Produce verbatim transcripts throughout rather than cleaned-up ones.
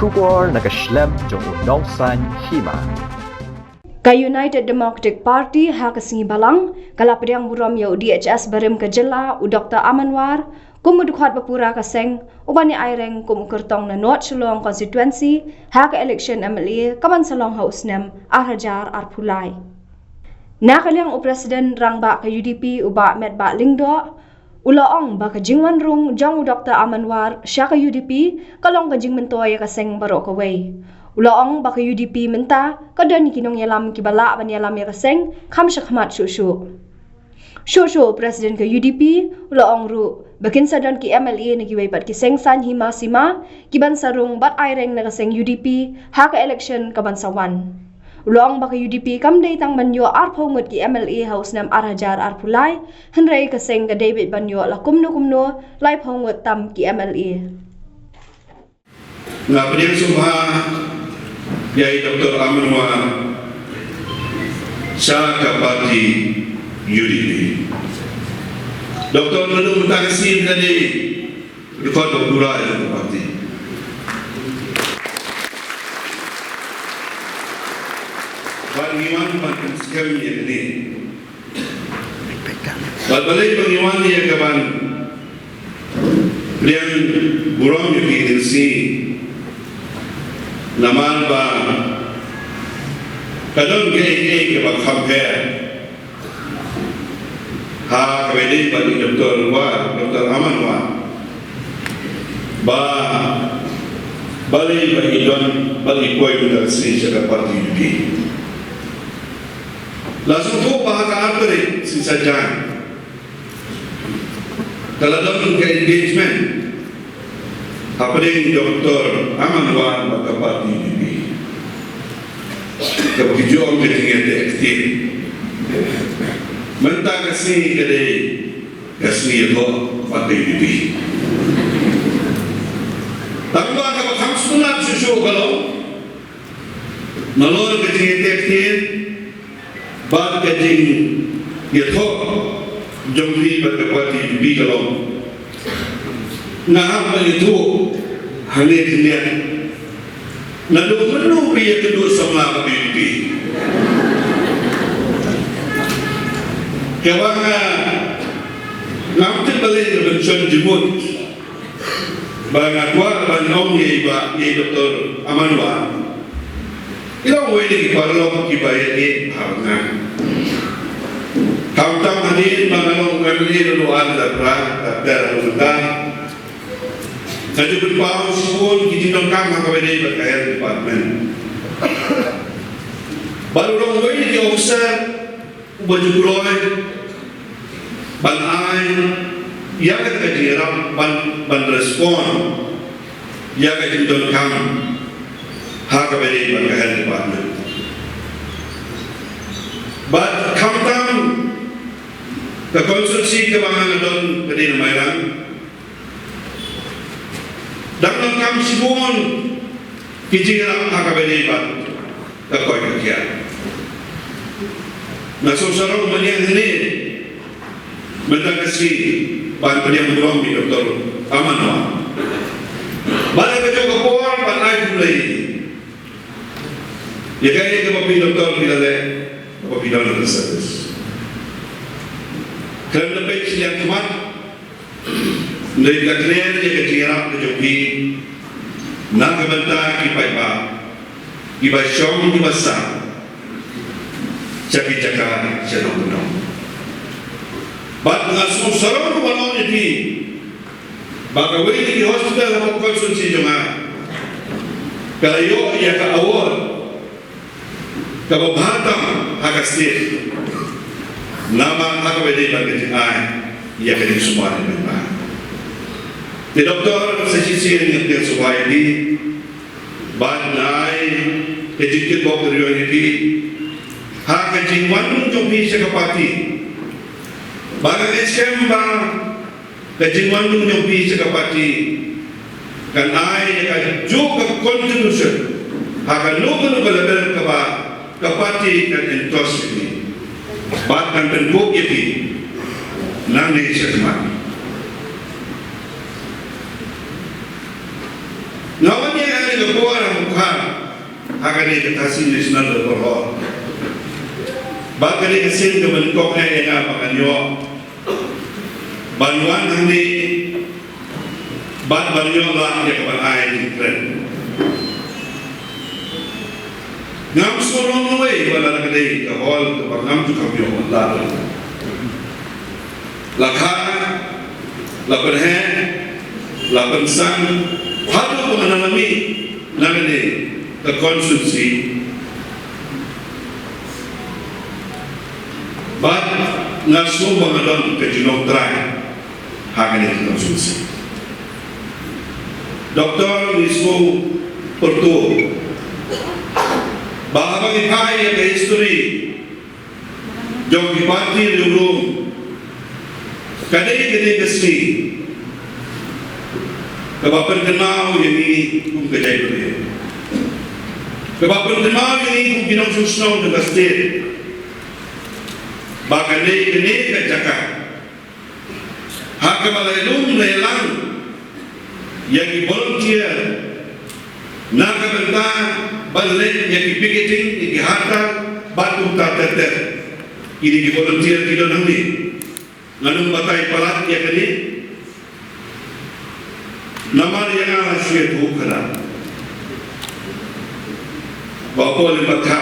Khubor na ka shlem jong u nongsan hima. Ka United Democratic Party ha ka sngi Balang ka la pdiang burom ïa u D H S barim ka jylla u Doktor Aman War kum u dkhot ba pura ka seng uban ïa aireng kum u kyrtong na North Shillong Constituency ha ka election M L A kaban sa long ha u snem ar hajar arphew lai. Na ka liang u President Rangbah ka U D P u Bah Metbah Lyngdoh u la ong ba ka jingwan rung jong u Doktor Aman War sha ka U D P ka long ka jingmyntoi ïa ka seng baroh kawei. U la ong ba ka U D P mynta ka don ki nongïalam kiba lah ban ïalam ïa ka seng kham shakhmat shuh shuh. Shuh shuh u President ka U D P u la ong ruh ba kin sa don ki M L A na kiwei pat ki seng saiñ hima sima kiban sa rung bad aireng na ka seng U D P ha ka election kaban sa wan. U la ong ba ka U D P kam dei tang ban ïoh arphew ngut ki M L A ha u snem ar hajar arphew lai, hynrei ka seng ka dei beit ban ïoh la kumno kumno laiphew ngut tam ki M L A. Nga pdiang sngewbha ïa i Doktor Aman War sha ka party U D P. Doktor, naduh mynta ka sngi ka dei record ba pura ïa ka party. Bad ngi wan ban pynskhem ïa kane. Bad balei ba ngi wan ïa ka ban pdiang burom ïa phi ha kane ka sngi? Namar ba ka don kaei kaei kaba kham pher ha kaba ïadei bad i Doktor War, Doktor Aman War. Ba balei ba i don bad i poi mynta ka sngi sha ka party U D P. La sngewthuh ba ha ka artylli shisha jan ka la don ka engagement hapdeng Doktor Aman War bad ka party U D P. Kaba ki ju ong ka jingïateh ktien. Mynta ka sngi ka dei ka sngi ïathoh bad ka U D P. Tangba kaba kham sngewtynnat shuh shuh ka long nalor ka jingïateh ktien bad ka jingïathoh jong phi bad ka party U D P ka long, nga hap ban ïathuh hangne khyndiat. Naduh mynno phi ïakynduh samla bad ka U D P? Kaba nga ngam tip balei ka ban shon jingmut. Ba nga kwah ban ong ïa i Bah, ïa i Doktor Aman War. I long uwei na ki paralok kiba ïeit ha nga. Khamtam hadien ba nga long M L A naduh ar hajar phra, haduh mynta. Nga ju pynpaw shibun ki jingdonkam ha kaba ïadei bad ka health department. Bad u long uwei na ki officer uba ju kloi ban ai ïa kata ka jingïarap ban, ban respond ïa ka jingdonkam ha kaba ïadei bad ka health department. Bad khamtam ka constituency kaba nga don ka dei na Mairang. Dang donkam shibun ki jingïarap ha kaba ïadei bad ka koit ka khiah. Nga sngewsarong ban ïeng hangne mynta ka sngi ban pdiang burom ïa i Doktor Aman War. Bad ha kajuh ka por ban ai khublei ïa kaei kaba phi Doktor phi la leh, kaba phi don ha ka service. Khlem da peit shiliang khmat, Hynrei ka kner ïa ka jingïarap ka jong phi na ka bynta ki paidbah kiba shong kiba sah sha ki jaka sha nongkyndong. Bad nga sngewsarong ban ong ïa phi ba kawei na ki hospital hapoh constituency jong nga ka la ïoh ïa ka award kaba bha tam ha ka state. Namar ha kaba ïadei bad ka jingai ïa ka jingsumar ïa ka bynta. Te Doktor, sa shisien nga pdiang sngewbha ïa phi bad nga ai ka jingkitbok kyrïong ïa phi ha ka jingwan jong phi sha ka party. Bad nga ngeit skhem ba ka jingwan jong phi sha ka party kan ai ïa kajuh ka contribution ha kano kano ka level kaba ka party kan entrust ïa phi bad kan pynkup ïa phi nangne shakhmat. Nga wan ïa ka por ha Mukhar, ha kane ka Thasi National Labour Hall. Bad kane ka sien ka ban kong eh ïa nga ba ngan ïoh ban wan hangne bad ban ïoh lad ïa ka ban ai jingkren. Ngam sngewlong wei ba la ka dei ka hall kaba ngam ju kham ïoh lad. La kha, la pynheh, la pynsang, haduh ba nga la mih na kane ka constituency. Bad nga sngew ba nga don ka jinglong trai ha kane ka constituency. Doctor ngi sngew pyrto ba haba ngi phai ïa ka history jong ki party riewlum, ka dei kane ka sngi kaba pynkynmaw ïa ngi kum ka jaitbynriew, kaba pynkynmaw ïa ngi kum ki nongshong shnong jong ka state, ba kane, kane ka jaka ha kaba la ïalum la ïalang ïa ki volunteer na ka bynta ban leit ïa ki picketing, ïa ki harta bad kumta ter ter. Kine ki volunteer ki don hangne. Ngan ym batai palat ïa kane. Namar ïa nga la shu ïathuh khana. Ba poi lem bad ka.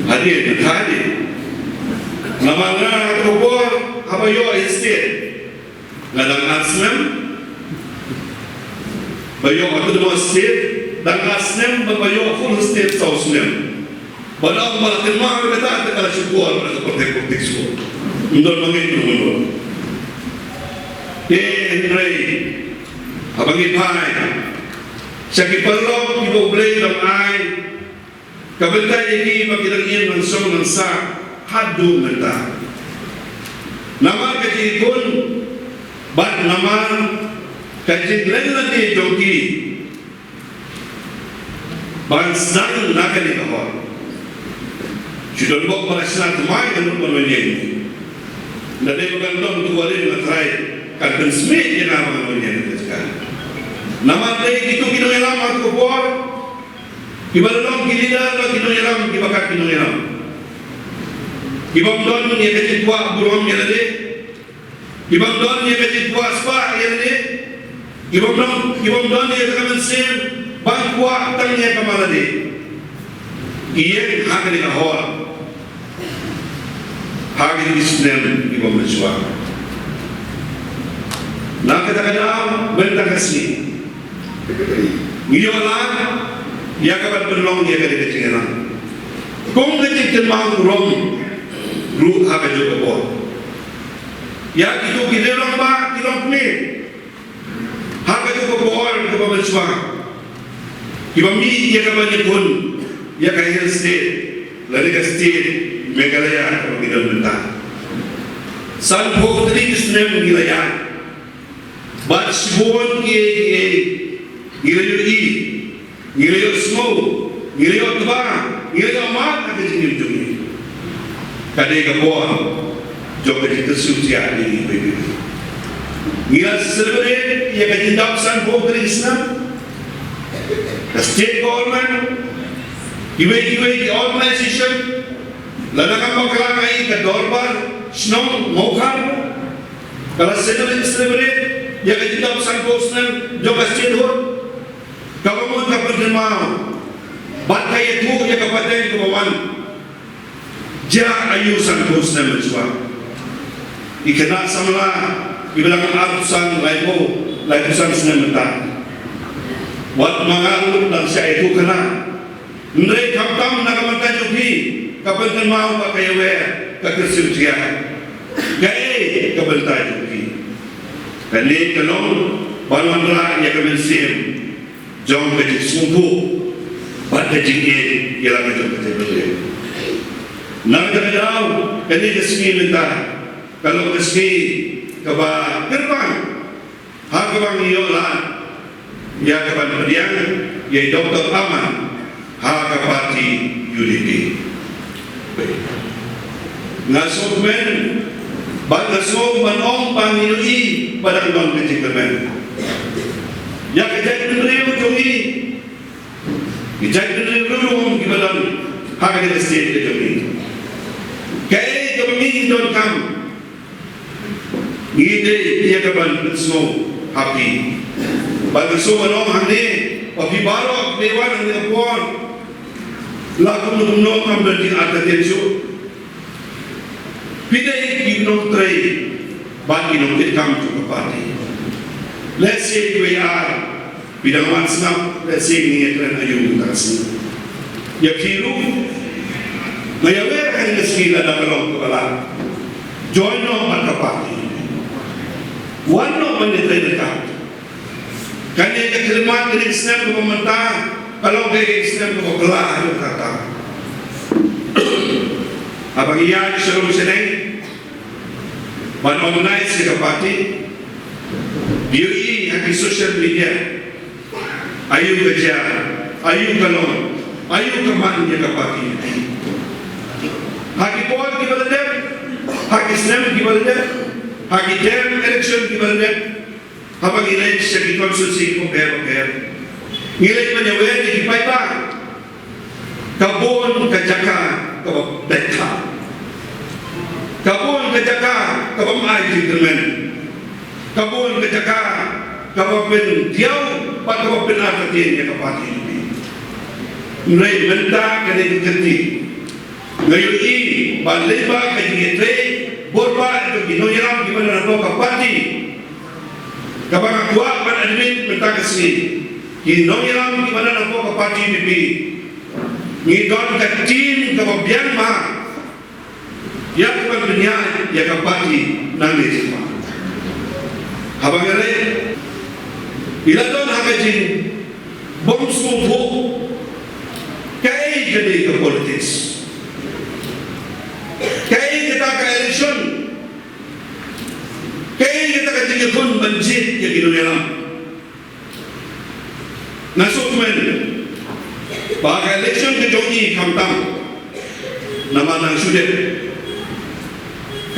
Hadien, hadien. Namar nga ha ka por haba ïoh state, nga dang ar snem. Ba ïoh autonomous state, dang ar snem, ba, ba ïoh full state saw snem. Ba dang ba la kynmaw ïa kata, te ka la shu por, ba la ka pyrthei politik shu. Ym don ma ngi, ym don. Te hynrei haba ngi phai sha ki paralok kiba U Blei u dang ai ka bynta ïa ki ba ki dang ïeng nang shong nang sah haduh mynta. Namar ka jingkun bad namar ka jinglen lade jong ki ban sdang na kane ka hall. Shu don bok ba la shna thymmai ka lut ban wan ïeng. Lada dei ba kan don tu wale nga trai kan pynsmit ïa nga ba ngan wan ïeng ka jaka. Namar dei kitu ki nongïalam ha tu ka por. Kiba la long ki leader, la ki nongïalam, kiba kat ki nongïalam. Kibym don ïa ka jingkwah burom ïa lade. Kibym don ïa ka jingkwah spah ïa lade. Kibym don, kibym don ïa ka mynsiem ban kwah tang ïa ka ma lade. Ki ïeng ha kane ka hall ha kine ki snem kiba mynshuwa. Na kata ka daw, mynta ka sngi ngi ïoh lad ïa ka ban pynlong ïa kane ka jingïalang kum ka jingkynmaw burom ruh ha kajuh ka por. Ïa kito ki rangbah, ki longkmie ha kajuh ka por kaba mynshuwa, kiba mih ïa ka ban ïakhun ïa ka Hill State lane ka state Meghalaya kaba ngi don mynta. Sanphew tylli ki snem ngi la ïaid. Bad shibun kiei kiei ngi la ïohi, ngi la ïohsngew, ngi la ïohtba, ngi la ïohmad ha ka jingim jong ngi. Ka dei ka por jong ka jingkyrsiew thiah ïa ngi. Ngi la celebrate ïa ka jingdap sanphew tylli ki snem. Ka state government, kiwei kiwei ki organization, lada ngam bakla nga i ka dorbar shnong Mawkhar ka la celebrate, celebrate ïa ka jingdap sanphew snem jong ka statehood. Kaba mut ka pynkynmaw bad ka ïathuh ïa ka pateng kaba wan. Jia aiu sanphew snem mynshuwa. Ki khynnah samla kiba dang arphew san, laiphew, laiphew san snem mynta. Wat ma nga ruh dang shah ïathuh khana. Hynrei khamtam na ka bynta jong phi, ka pynkynmaw bad ka ïawer, ka kyrsiew thiah. Kaei ka bynta jong phi? Kane ka long ban wanrah ïa ka mynsiem jong ka jingsngewthuh bad ka jingïeit ïa la ka jong ka jaitbynriew. Na kata ka daw, kane ka sngi mynta ka long ka sngi kaba kyrpang ha kaba ngi ïoh lad ïa ka ban pdiang ïa i Doctor Aman ha ka party U D P. Nga sngewkmen bad nga sngew ban ong ba ngi ïohi ba dang don ka jingkyrmen. Ïa ka jaitbynriew jong ngi, ki jaitbynriew ruh kiba don ha kane ka state ka jong ngi. Kaei kaba ngi donkam, ngi dei ïa ka ban pynsngew ha phi. Ban pynsngew ban ong hangne, ba phi baroh phi wan hangne ka por, la kumno kumno kam don jingïartatien shuh. Phi dei ki nongtrei bad ki nongkitkam jong ka party. Let's say kiwei ar, phi dang wan sngap, let's say ngi ïa kren aïu mynta ka sngi. Ïa phi ruh, nga ïawer ha kane ka sngi lada ka long kaba lah, join noh bad ka party. Wan noh ban ïatrei ryngkat. Kane ka khyllipmat, kane ka snem kaba mynta ka long ka snem kaba kylla ha ïing ha kata. Haba ngi ïaid sha long sha neng ban organize ïa ka party, ngi ïohi ha ki social media, aïu ka jia, aïu ka long, aïu ka man ïa ka party. Ha ki por kiba la dep, ha ki snem kiba la dep, ha ki term election kiba la dep, haba ngi leit sha ki constituency bapher bapher, ngi leit ban ïawer ïa ki paidbah, ka bun ka jaka kaba beit, ka bun ka jaka kaba ym ai jingkyrmen, ka bun ka jaka kaba pyndiaw bad kaba pynartatien ïa ka party. Hynrei mynta kane ka kynti, nga ïohi ba lyngba ka jingïatrei bor ba jong ki nongïalam kiba don hapoh ka party, kaba nga kwah ban admit mynta ka sngi, ki nongïalam kiba don hapoh ka party U D P, ngi don ka team kaba biang bha ïa ka ban pynïaid ïa ka party nangne shakhmat. Haba nga leit, i la don ha ka jing bym sngewthuh kaei ka dei ka politics. Kaei kata ka election? Kaei kata ka jingïakhun ban jied ïa ki nongïalam? Nga sngewkmen ba ka election ka jong ngi khamtam, namar nang shu dep,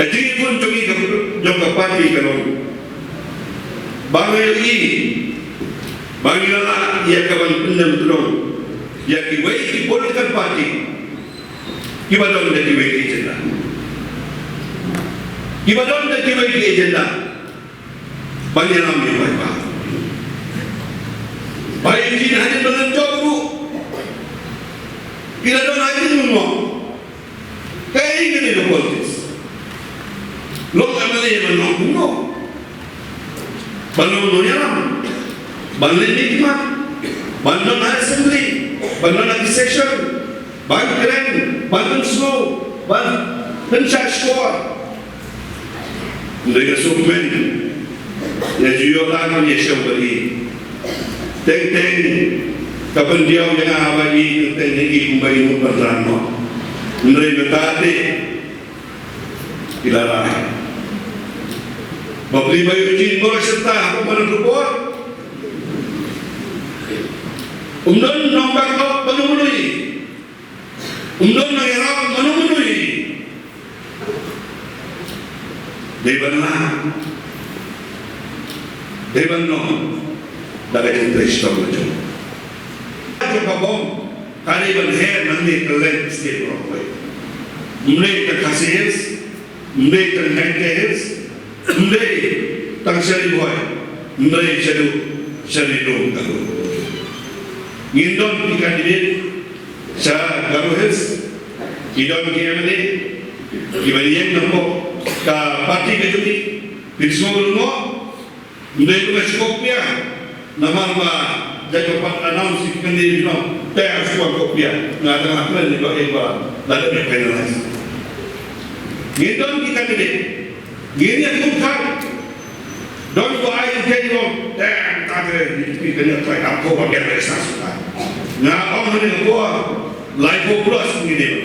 ka jingïakhun jong ngi ka, jong ka party ka long ba nga ïohi ba ngi la lah ïa ka ban pyndem pynlong ïa kiwei ki political party kiba don da kiwei ki agenda, kiba don da kiwei ki agenda. Ban ïalam ïa u paidbah. Ba ïa ki hadien ba ngan jop ruh, ki la don ha ki jingmong. Kaei kane ka politics? Long M L A ban long kumno? Ban long nongïalam, ban leit mihkhmat, ban don ha assembly, ban don ha ki session, ban kren, ban pynsngew, ban pynshah shkor. Hynrei nga sngewkmen, nga ju ïoh lad ban ïashem bad i. Teng teng ka pyndiaw ïa nga haba i, teng teng i kumba i mut ban thrang noh. Hynrei mynta te i la rai. Bapli ba ïoh jingmut shata hapoh Madan Khlur. Um don nongbakla mano mano i. Um don nongïarap mano mano i. Dei ban lah, dei ban long da ka jingtrei shitom la jong. Jong ka bom ka dei ban her nangne kylleng state baroh kawei. Ym dei tang Khasi Hills, ym dei tang Jaintia Hills, ym dei tang sha Ri Bhoi, ym dei shaduh sha Ri Lum Garo. Ngin don ki candidate sha Garo Hills, ki don ki M L A kiba ïeng napoh ka party ka jong ngi, phin sngewlyngngoh. Ym dei ba nga shu koppia namar ba jait ba pat announce ïa ki candidate, no, te nga shu koppia, nga tang ha kren ïa ba, ïa ba la dep finalize. Ngin don ki candidate, ngin ïa kum khat. Don ba ai ïa ki, no, te ta te ki kan ïa try ap ko ba biang ba sa suka. Nga ong ha ne ko laiphew plus ngi dei.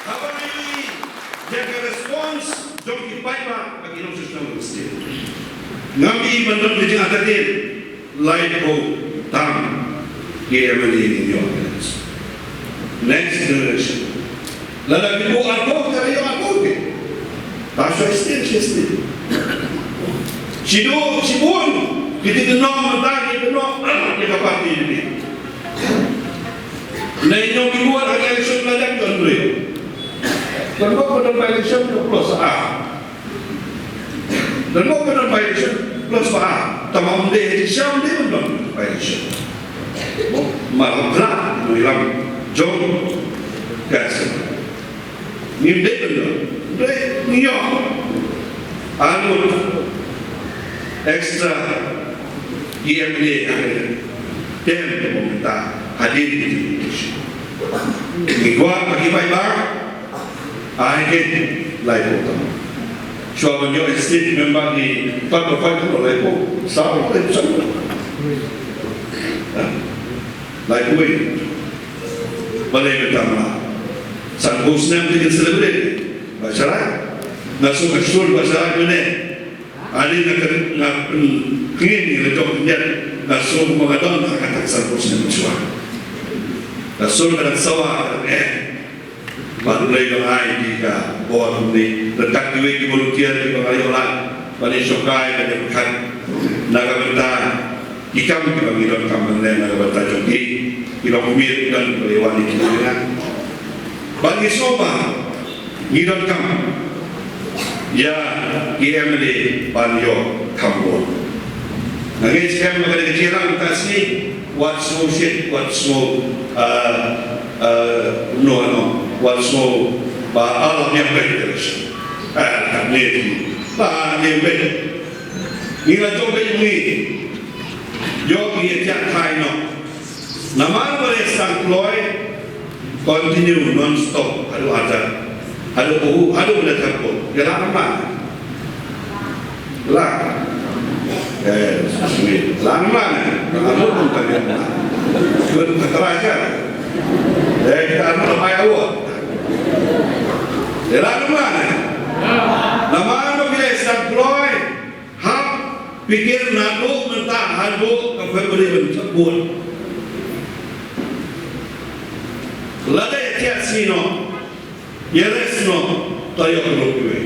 Haba ngi ïa ka response jong ki paidbah ba ki nongshong state, ngam i ban don ka jingartatien. Laiphew tam ki M L A ngin ïoh. Next generation. Lada ki buh arphew, ka ïoh arphew ki. Ta shu extend, shu extend. Shibun, shibun ki jingkynnoh mynta ki kynnoh ïa ka party UDP. Nai ñiong ki vote ha ka election la dep don briew. Don vote ba don by election plus a. Don vote ba don by election plus a. Tangba ym dei ha jingshisha ym dei ban don by election. Mo, mar ba pla ïa u ïalam jong ka election. Ngim dei ban ïoh, dei ngi ïoh. Arngut extra ki MLA ha ka tem ka bym mynta hadien ki election. Ngi kwah ba ki paidbah ai ki laiphew tam. Shuwa ban ïoh state member ngi pat ba pat ko laiphew, saw laiphew. Ha? Laiphew. Balei mynta ma sanphew snem te kin celebrate? Ba sharai. Nga sngewsih ba sharai mynne. Ani nga kren, nga kren ni la jong nyen. Nga sngewsih ba nga don ha kata sanphew snem shuwa. Nga sngewsih ba nga sawa ka eh. Ban lei long ai ki ka bor ni. Ryngkat kiwei ki volunteer kiba nga ïoh lad ban ïashongkai ban ïapyrkhat na ka bynta ki kam kiba ngi donkam ban leh na ka bynta jong ki. Ki longkmie ki don kiba ïawan ïa ki, ngi ong ba ngi sngewbha ngi donkam ïa ki MLA ban ïoh kham bor. Nga ngeit skhem ba ka dei ka jingïalang ka sngi, wat sngew shit, wat sngew, uh, uh, no, no, wat sngew ba alam ïa bad ka election. Ah, ka ne ki ba ne bad. Ngi la jong bad ngi. Ïoh ngi ïa thai noh. Namar ba ïa sdang kloi continue non stop haduh artat. Haduh uhu, haduh uhu da thap ko. Ïa la namar. La. Eh, sweet. La namar. Haduh pun tadi namar. Kun teraja. Eh, kita anu la pai awak. Ïa la namar. Namar ba ïa sdang kloi. Hap pyrkhat naduh mynta haduh ka February ban jop vote. Lada ïa thiah sngi noh, ïa rest noh, to ïoh ruh kiwei.